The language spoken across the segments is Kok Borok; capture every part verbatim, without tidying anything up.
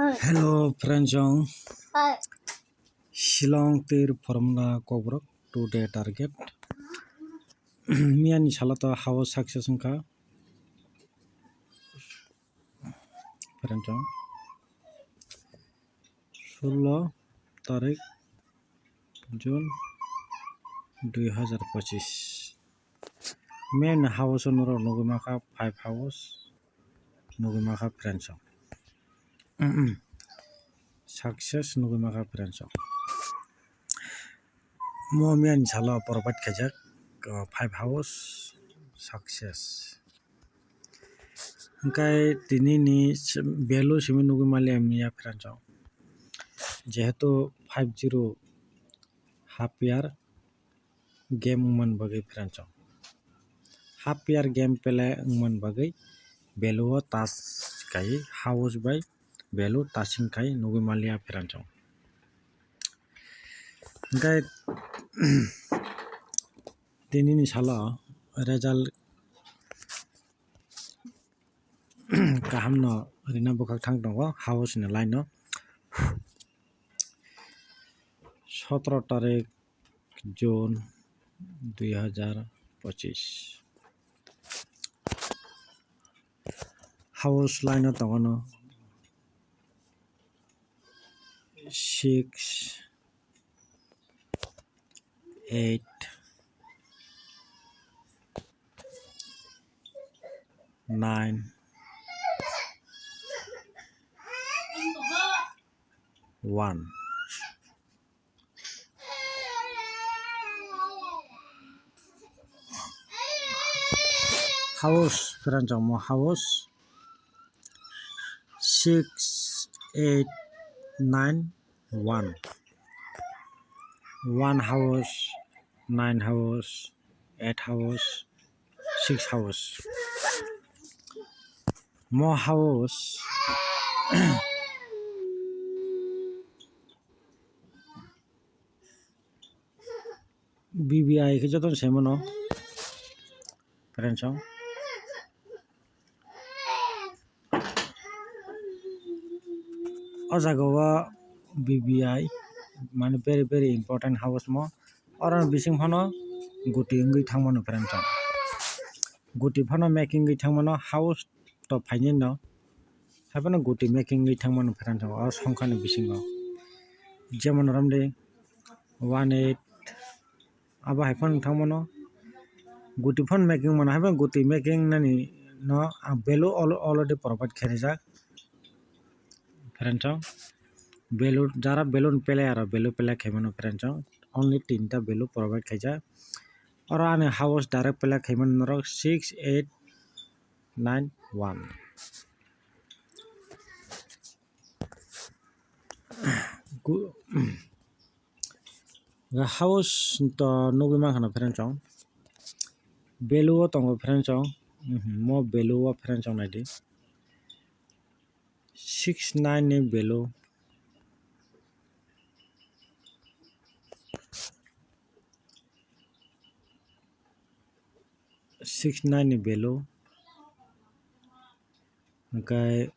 Hello friends, chwng Shillong tir formula kokborok today target. Miyani salo to house success wngkha. Friends, chwng sullo tarik June dui hazar pochis. Main house o norok nugwi mankha five house nugwi mankha friends o. Success nugwi mankha friends o. Mo miyani salo provide khaijak, uh, five house success. Hwnkhe tini ni value simi nugwi maliya miya friends o. Jehetu five zero half year game wngmani bagwi friends o. Half year game pele wngmani bagwi value o touch kai house bai value touching kai nugwi maliya friends o. Hwnkhe tini ni salo result kaham no rina bwkhak thang tongo house ni line o. Sotoro tarik June dui hazar pochis. House line o tongo no six, eight, nine, one. House friends, omo house six eight nine one. One house, nine house, eight house, six house. Mo house B B I khe jotono sai mano friends o. O jaga o B B I mane very very important house mo. Oro bising phano guti wngwi thang mano friends o. Guti phano making wngwi thang mano house to phainai no. Haiphano guti making wngwi thang mano friends o, o songkha ni bisingo. Jemon romdi one eight abo hai phano thang mano. Guti phano making mano, haiphano guti making nani no ang value al-, already provide khe rijak friends o. Value jara value pele aro value pele khai mano friends o. Only tinta value provide khaijak. Oro ani house direct pele khai mano norok six eight nine one. Gu-, house to nugwi mankha na friends o. Value o tongo friends o. Mhm, mo value o friends o naidi. Six nine ni value. Six nine ni value, hwnkhe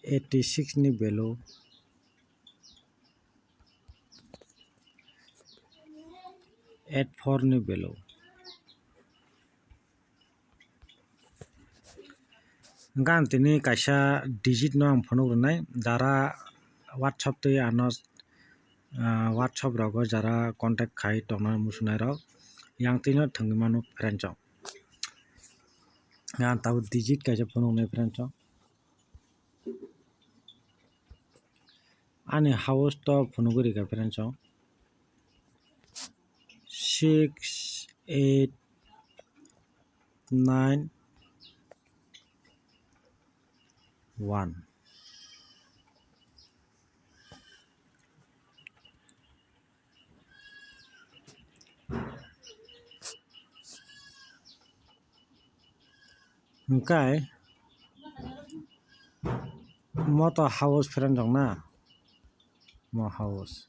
eighty six ni value, eight four ni value. Hwnkhe ang tini kaisa digit no ang phunuk rwnai, jara WhatsApp twi ano, ah, WhatsApp rogo jara contact khai tongna muchunai rok, yang twi no thwngwi mano friends rok. Ang tabuk digit kaisa phunuknai friends rok. Ani house to phunugwi rikha friends o, six eight nine one. Hwnkhe mo to house friends rok na, mo house.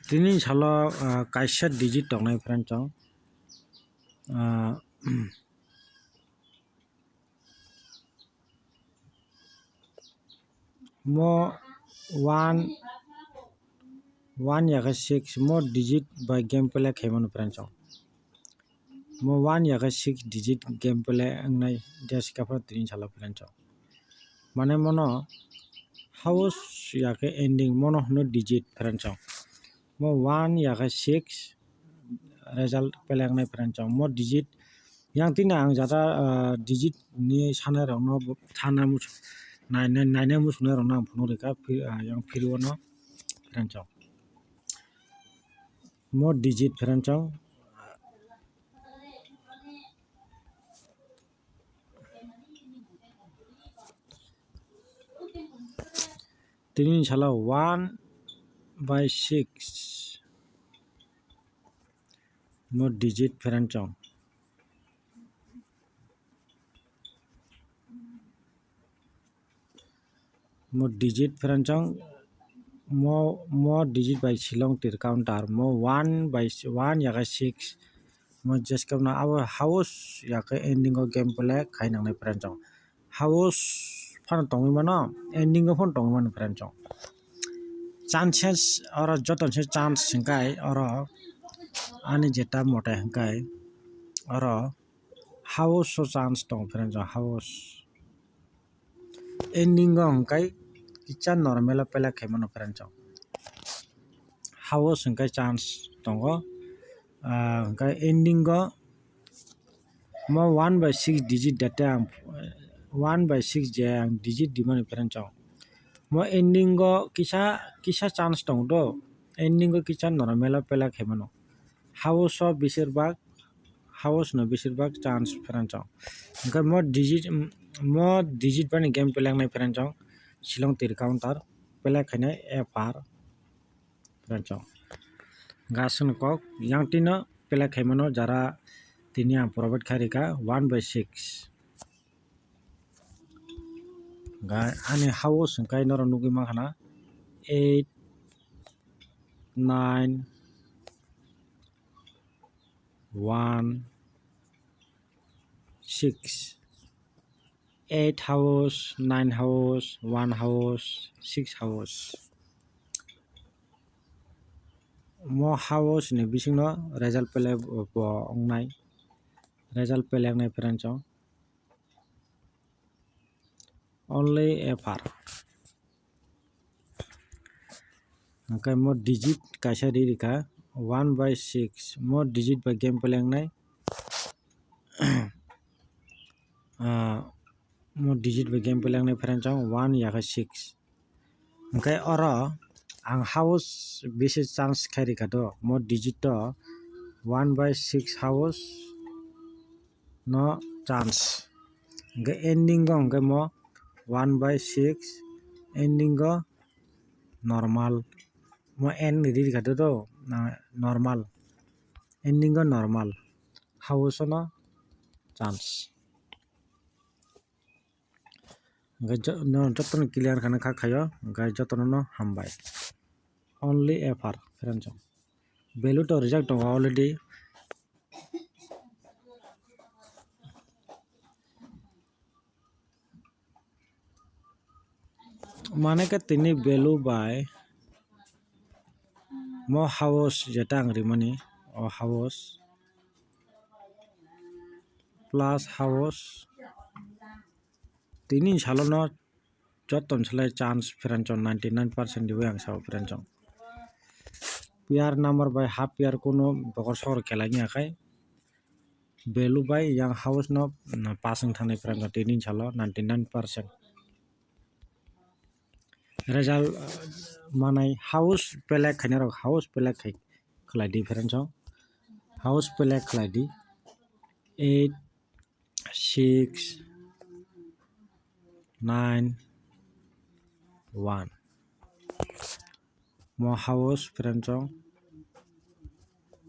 Tini salo, ah, kaisa digit tongnai friends rok. Ah, Mo one, one yakhe six mo digit bai game play khaimano friends chong. Mo one yakhe six digit game play wngnai jeskha phano tini salo friends chong. Mane mono house yakhe ending mono hwno digit friends chong. Mo one yakhe six result play wngnai friends chong. Mo digit yang tini ang jata, ah, digit ni sanai rokno bo thana musu-, nai-, nai-, nainai musunai rokno ang phunuk rikha, phi-, ah, yang phirwano friends chong. Mo digit friends chong. Tini salo one by six mo digit friends chong. Mo digit friends chong, mo, mo digit bai silong tir counter, mo one by s-, one yakhe six, mo jeskha phano abo house yakhe ending o game play khai nangnai friends chong. House phano tongwi mano, ending o phano tongwi mano friends chong. Chances oro joto se chance hwnkhe oro ani jeta mote hwnkhe oro house o chance tongo friends chong, house. Ending o hwnkhe kisa normal o play khaimano friends chong. House hwnkhe chance tongo, ah, hwnkhe ending o mo one by six digit date ang, one by six je ang digit dimani friends chong. Mo ending o kisa, kisa chance tongo do, ending o kisa normal o play khaimano. House o beshirbak, house no beshirbak chance friends chong. Hwnkhe mo digit, mo digit bani game play wngnai friends chong. Silong tir counter play khainai F R friends chong. Gasing kok yang tino play khaimano jara tini ang provide khairikha one by six. Ga-, ani house hwnkhe norok nugwi mankha na eight, nine, one, six, eight house, nine house, one house, six house. Mo house ni bisingno result play bo wngnai, result play wngnai friends chong. Only F R. Hwnkhe mo digit kaisa ri rikha one by six, mo digit bai game play wngnai. Ah, mo digit bai game play wngnai friends chong one yakhe six. Hwnkhe oro ang house bisi chance khai rikha do, mo digit o one by six house no chance. Hwnkhe ending o hwnkhe mo one by six, ending o normal, mo end ri rikha do, do, na, normal, ending o normal, house no chance. Hwnkhe jo-, no jotono clear khana kha khaio, hwnkhe jotono no hambai. Only F R friends chong. Value to rijak tongo already. Mane khe tini value bai mo house jeta ang rimani, o house plus house tini salono joto ni salai chance friends chong ninety nine percent diwi ang sao friends chong. Pair number bai half pair kunu bokol sokol khelai ya khai value bai yang house no, mm, pass wng thangni friends chong tini salo ninety nine percent. Result, uh, manai house play khainai rok house play khai khlai di friends chong, house play khlai di eight six nine one. Mo house friends chong.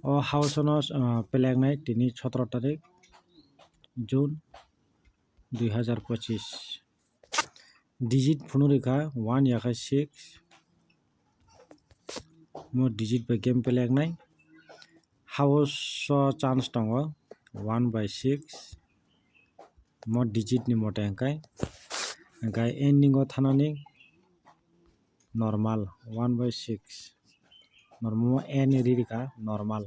O house no, ah, play wngnai tini sotoro tarik June dui hazar pochis. Digit phunuk rikha one yakhe six. Mo digit bai game play wngnai. House o chance tongo one by six. Mo digit ni mote hwnkhe, hwnkhe ending o thanani normal, one by six normal, mo n ri rikha normal.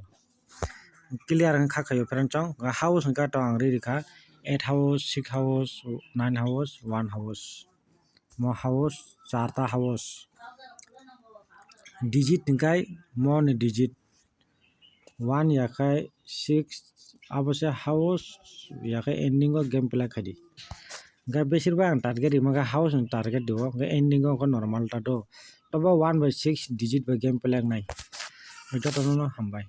Clear wngkha khaio friend chong. House hwnkha to ang ri rikha eight house, six house, nine house, one house. Mo house charta house. Digit hwnkhe mo ni digit one yakhai six, abo se house yakhai ending o game play khaidi. Hwnkhe besir bak ang target rima khe house ni target dio, hwnkhe ending o normal ta do. Tobo one by six digit bai game play wngnai. Jotono no hambai.